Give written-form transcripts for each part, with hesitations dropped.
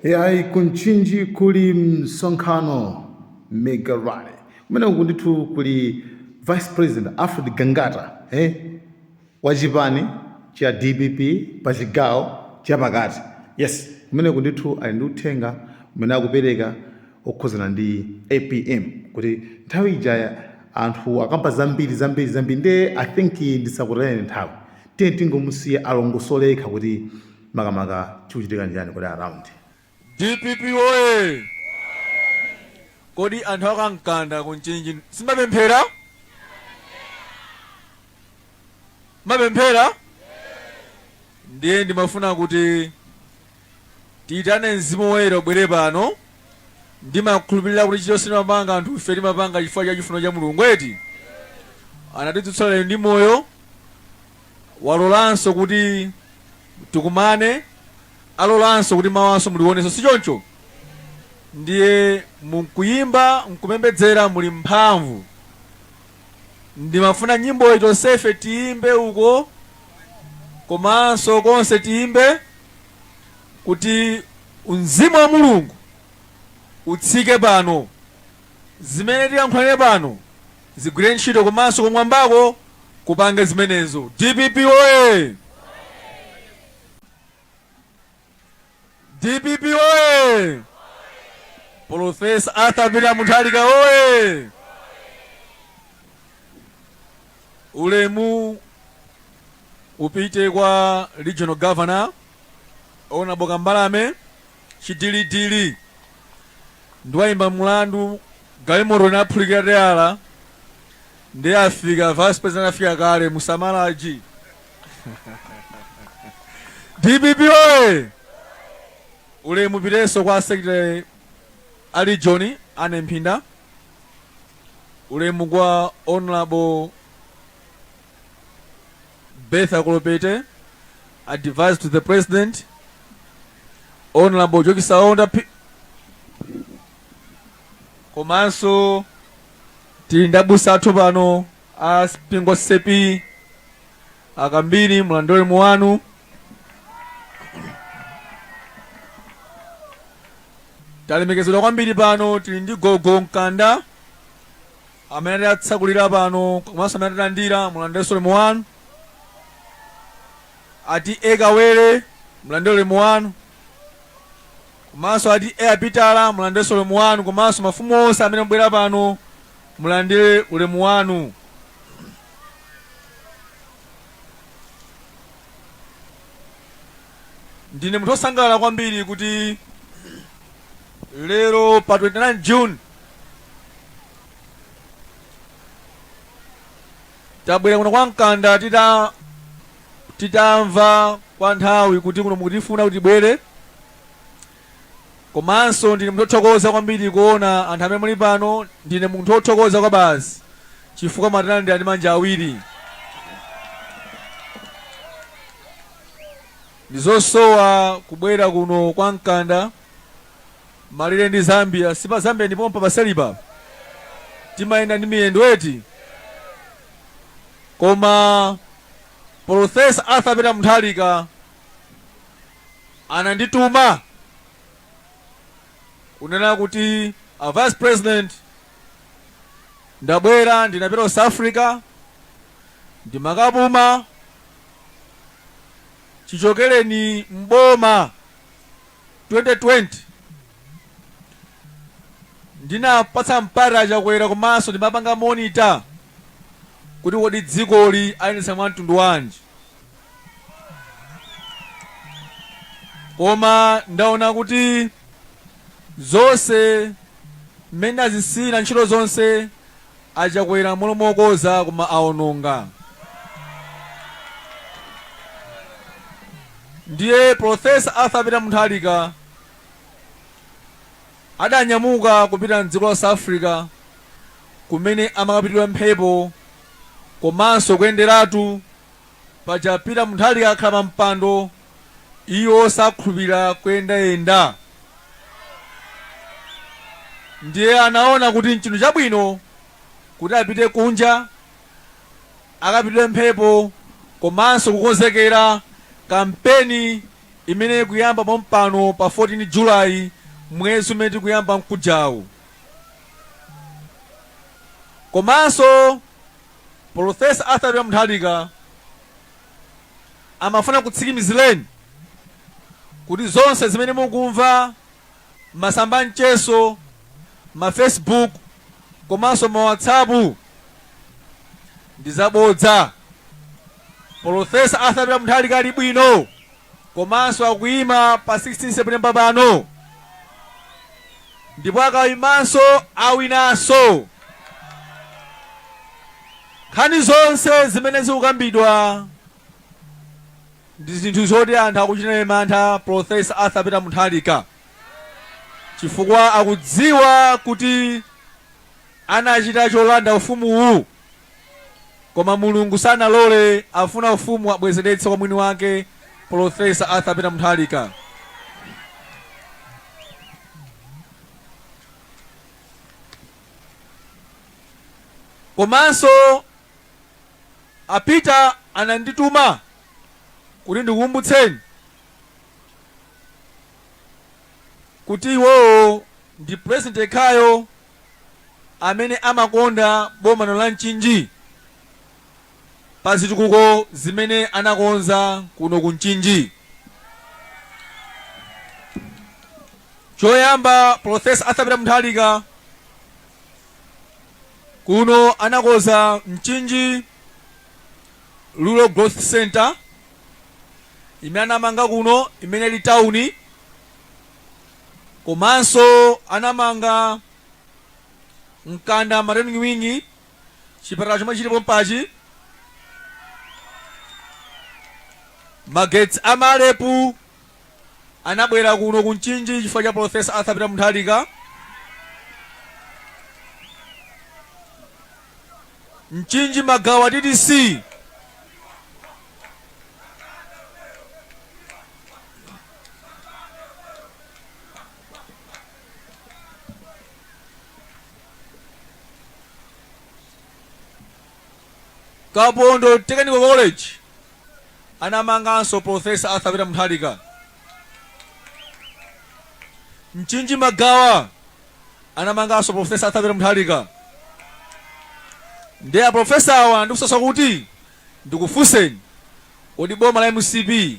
Yayi, ku Mchinji kuli msonkhano, mega rally. Kumeneku ndithu kuli Vice President Alfred Gangata, wa chipani cha DPP pa chigawo chapakati. Yes, kumeneku ndithu ali ndi uthenga umene akupereka okhuzana ndi APM, kuti nthawi ija anthu akamba zambiri zambiri zambiri. Nde I think ndisakutayeni nthawi, tiye tingomusiya alongosole yekha kuti makamaka chikuchitika njani kuti around. DPP woye! Kodi anthu a kwa Mkanda ku Mchinji simapemphera? Mapemphera? Ndiye ndimafuna kuti tiyitane Mzimu Woyera ubwere pano. Ndimakhulupirira kuti chilichonse timapanga anthu ife timapanga chifukwa cha chifuniro cha Mulungu, eti? Anatidzutsa lero ndi moyo, walolanso kuti tikumane, alolanso kuti mawanso mulionenso, si choncho? Ndiye mukuyimba nkupembedzera muli mphamvu. Ndimafuna nyimboyi tonsefe tiyimbe uko komanso konse tiyimbe kuti mzimu wa Mulungu utsike pano, zimene tiyankhulane pano zigwire ntchito komanso kumwambako kupange zimenezo. DPP woye! DPP woye! Professor Arthur Peter Mutharika woye! Ulemu upite kwa Regional Governor Honorable Kambalame Chidilidili. Ndiwayimba mlandu, galimoto inaphulikira teyala, ndiye afika Vice President, afika kale musamalaji. DPP oye! Ulemu upitenso kwa Secretary a Region Ane Mphinda. Ulemu kwa Honorable Bertha Kolopete, Advisor to the President, Honorable Joki Saonda komanso tili ndi abusa athu pano a mpingo CCAP akambiri, mulandire ulemu wanu. Talemekezedwa kwambiri pano, tili ndi Gogo Mkanda amene atsakulira pano komanso amene atilandira, mulandirenso ulemu wanu. Ati ekawere, mulandire ulemu wanu, komanso ati eapitala, mulandirenso ulemu wanu, komanso mafumu onse amene mubwera pano, mulandire ulemu wanu. Ndine munthu wosangalala kwambiri kuti lero pa 29 June tabwera kuno kwa Mkanda titamva kwa nthawi kuti kuno mukutifuna kuti tibwere. Komanso ndine munthu wothokoza kwambiri kuona anthu amene muli pano. Ndine munthu wothokoza kwa basi chifukwa mwatilandira ndi manja awiri. Ndizosowa kubwera kuno kwa Mkanda, malire ndi Zambia. Si pa Zambia ndipompa paselipa, timayenda ndi miyendo, eti? Koma Professor Arthur Peter Mutharika anandituma kunena kuti, "A Vice President, ndabwera, ndinapita ku South Africa, ndimakapuma chichokereni mboma 2020. Ndinapatsa mpata Chakwera, komanso ndimapanga monitor kuti kodi dzikoli ayendetsa mwa mtundu wanji. Koma ndaona kuti zonse mmene azisiyira ntchito zonse aChakwera, m'malo mokonza koma aononga." Ndiye Professor Arthur Peter Mutharika adanyamuka kupita mdziko la South Africa kumene amakapitidwa mphepo komanso kuyenderatu. Paja Peter Mutharika akhala pa mpando, iwo sakhulupirira kuyendayenda. Ndiye anaona kuti nchinthu chabwino kuti apite kunja akapitidwe mphepo komanso kukonzekera kampeni. Imene ikuyamba pompano pa 14 July mwezi umene tikuyamba mkujawu. Komanso Polofesa Arthur Peter Mutharika amafuna kutsikimizireni kuti zonse zimene mukumva masamba mchezo, ma Facebook komanso ma WhatsApp ndi zabodza. Polofesa Arthur Peter Mutharika ali bwino komanso akuyima pa 16 September pano ndipo akayimanso awinanso. Nkhani zonse zimene zikukambidwa ndi zinthu zoti anthu akuchita mantha Polofesa Arthur Peter Mutharika chifukwa akudziwa kuti anachita cholanda ufumuwu koma Mulungu sanalole, afuna ufumu abwezeretse kwa mwini wake Polofesa Arthur Peter Mutharika. Komanso a Peter anandituma kuti ndikukumbutseni kuti iwowo ndi president yekhayo amene amakonda boma la Mchinji pa zitukuko zimene anakonza kuno ku Mchinji. Choyamba, Professor Arthur Peter Mutharika kuno anakonza Mchinji Rural Growth Center imene anamanga kuno, imene ili tawuni, komanso anamanga Mkanda Maternity Wing, chipatala chomwe chilipo mpachi, magetsi a MAREP anabwera kuno ku Mchinji chifukwa cha Professor Arthur Peter Mutharika. Mchinji Magawa TTC Kapondo Technical College anamanganso Professor Arthur Peter Mutharika. Mchinji Magawa anamanganso Professor Arthur Peter Mutharika. Ndiye aprofesa awa ndikusosa kuti ndikufunseni, kodi boma la MCP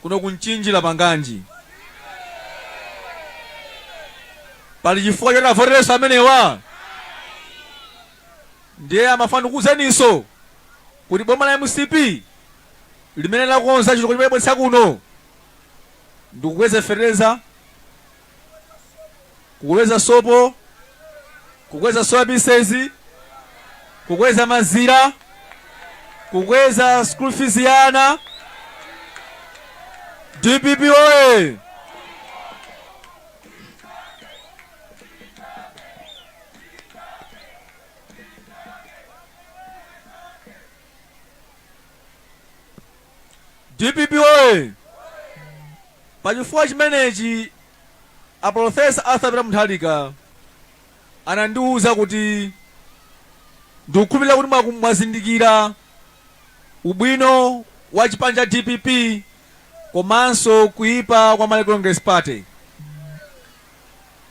kuno ku Mchinji lapanganji? Pali chifukwa choti avoterenso amenewa? Ndiye amafuna ndikuuzeninso kuti boma la MCP limene lakonza chitukuko chimene labweretsa kuno ndikukweza fetereza, kukweza sopo, kukweza soya pieces, kukweza mazira, kukweza school fees ya ana. DPP oye! DPP oye! Pachifukwa chimenechi a Professor Arthur Peter Mutharika anandiuza kuti ndikukhulupirira kuti mwazindikira ubwino wa chipani cha DPP komanso kuipa kwa Malawi Congress Party.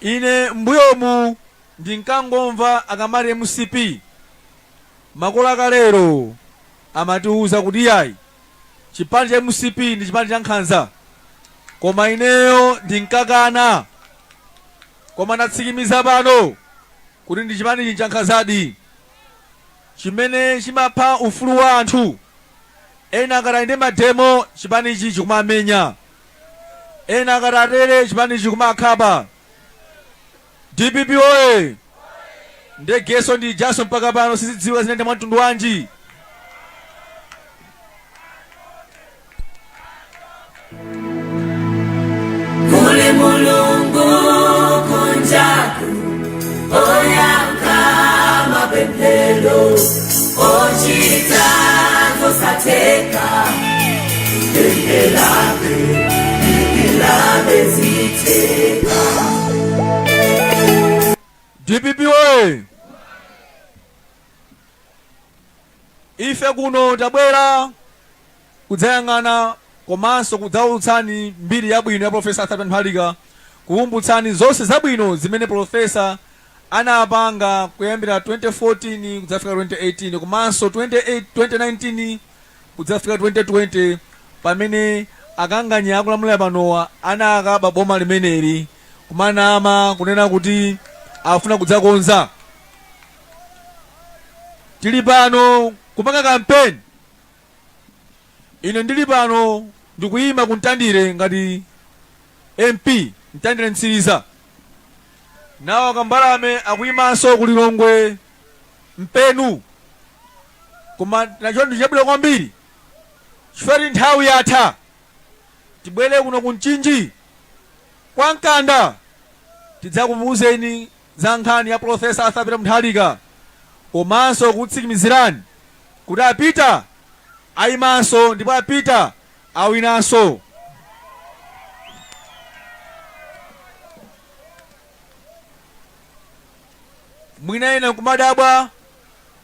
Ine m'mbuyomu ndinkangomva akamati MCP, makolo akalero amatiuza kuti iyayi, chipani cha MCP ndi chipani cha nkhanza, koma ineyo ndinkakana, koma ndatsimikiza pano kuti ndi chipani cha nkhanzadi chimene chimapha ufulu wa anthu. Ena akati ayende mademo, chipanichi chikumamenya. Ena akati atere, chipanichi chikumakhapa. DPP oye! Ndegeso ndi ijaso mpaka pano sizidziwika zinayenda mwa mtundu wanji. Kuli Mulungu kunjaku oyankha mapemphero, ochita zosatheka, pempherabe, dikirabe, zitheka. DPP oye! Ife kuno tabwera kudzayang'ana Komanso kudzaulutsani mbiri yabwino ya Professor Arthur Peter Mutharika, kukumbutsani zonse zabwino zimene Professor anapanga kuyambira 2014 kudzafika 2018 komanso 28 2019 kudzafika 2020, pamene akanganya akulamulira panowa anakaba boma limeneli, kumanama kunena kuti afuna kudzakonza. Tili pano kupanga kampeni. Ine ndili pano ndikuyima ku Mtandire ngati MP, Mtandire Mtsiriza. Nawo Kambalame akuyimanso ku Lilongwe Mpenu. Koma nacho ndi chabwino kwambiri chifukwa nthawi yatha. Tibwere kuno ku Mchinji kwa Mkanda, tidzakuuzeni za nkhani ya Professor Arthur Peter Mutharika komanso kutsimikizirani kuti a Peter ayimanso ndipo a Peter awinanso. Mwina ena nkumadabwa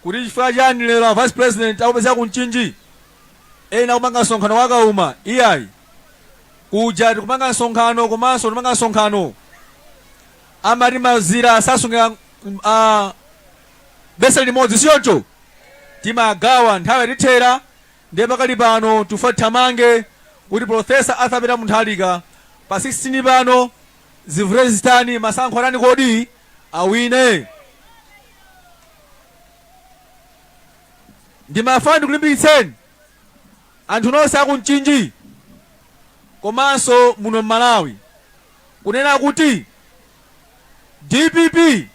kuti chifukwa chani lero a Vice President akupezeka ku Mchinji, ena akupanga msonkhano wa Kauma. Iyayi, kuja tikupanga msonkhano komanso timanga msonkhano. Amati mazira sasungira beseni limodzi, sichoncho? Timagawa, nthawi yatithera. Ndiye pakali pano tifuna tithamange kuti Professor Arthur Peter Mutharika pa 16 pano, zivute zitani, masankho atani kodi, awine. Ndimafuna ndikulimbikitseni anthu nonse aku Mchinji komanso muno m'Malawi kunena kuti DPP,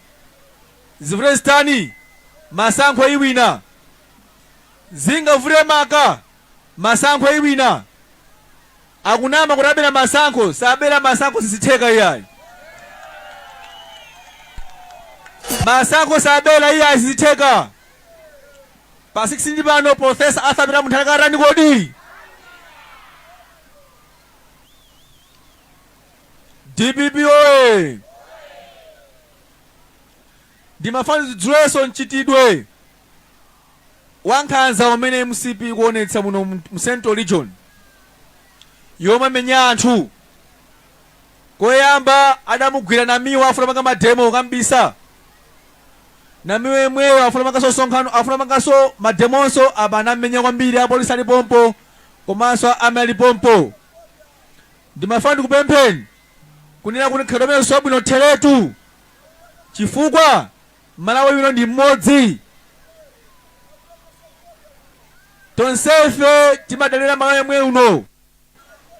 zivute zitani, masankho iwina. Zingavute maka, masankho iwina. Akunama kuti abera masankho, sabera masankho, sizitheka iyayi. Masankho sabera iyayi, sizitheka. Pa 16 pano Professor Arthur Peter Mutharika atani kodi? DPP oye! Ndimafuna ndidzulenso mchitidwe wankhanza umene MCP ikuonetsa muno mu Central Region, yomwe amenya anthu. Koyamba adamugwira Namiwa afuna panga mademo kambisa. Namiwa yemweyo afuna panganso msonkhano, afuna panganso mademonso, apa anamenya kwambiri, apolisi alipompo komanso ame alipompo. Ndimafuna ndikupempheni kunena kuti khalidwe limene siwabwino theretu, chifukwa Malawi uno ndi mmodzi. Tonsefe timadalira Malawi yemwe uno.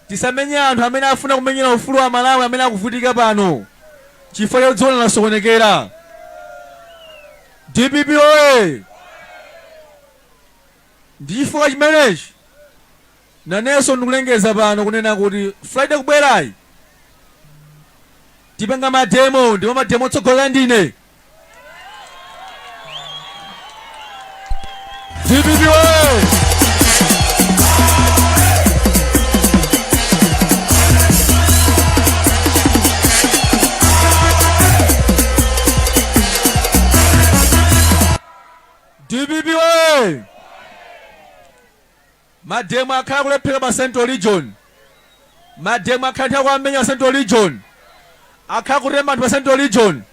Tisamenye anthu amene afuna kumenyera ufulu wa Malawi amene akuvutika pano chifukwa cha dziko lasokonekera. DPP oye! Ndi chifukwa chimenechi nanenso ndikulengeza pano kunena kuti Friday kubwerayi tipanga mademo, ndipo mademo otsogolera ndine. DPP oye! DPP oye! Mademo akhala kulephera pa Central Region. Mademo akhala nthawi kuamenya Central Region, akhala kutema anthu pa Central Region,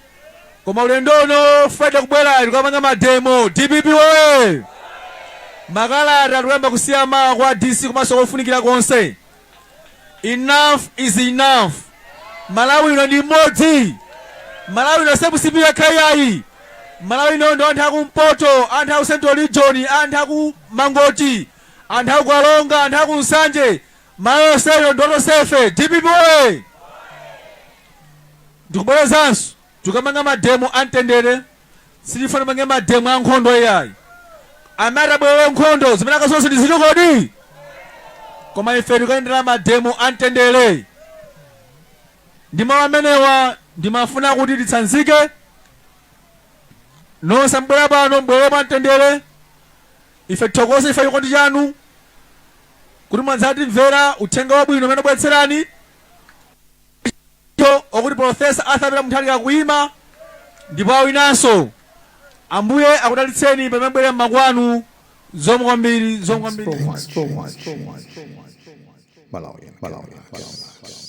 koma ulendo uno Friday kubwera tikapanga mademo. DPP oye! Makalata tikuyamba kusiya mawa kwa DC komanso kofunikira konse. Enough is enough. Malawi ino ndi mmodzi. Malawi ino si MCP yokha iyayi. Malawi ino ndi anthu akumpoto, anthu aku Central Region, anthu aku Mangochi, anthu aku Karonga, anthu aku Nsanje. Malawi yonseyo ndi tonsefe. DPP oye! Ndikubwerezanso, tikamanga mademo amtendere, sitifuna tipange mademo ankhondo iyayi. Amene atabwerere nkhondo zimene akazonse ndi ziti kodi? Koma ife tikayendera mademo amtendere. Ndi mawu amenewa ndimafuna kuti titsanzike. Nonse mbwera pano, mbwere pa mtendere. Ife tithokoze ife chikondi chanu kuti mwadzatimvera uthenga wabwino umene obweretserani okuti Professor Arthur Peter Mutharika kuyima ndipo awinanso. Ambuye akudalitseni pamene mbwere mmakwanu. Zikomo kwambiri, zikomo kwambiri. Thanks for watching. Malawi, Malawi, Malawi.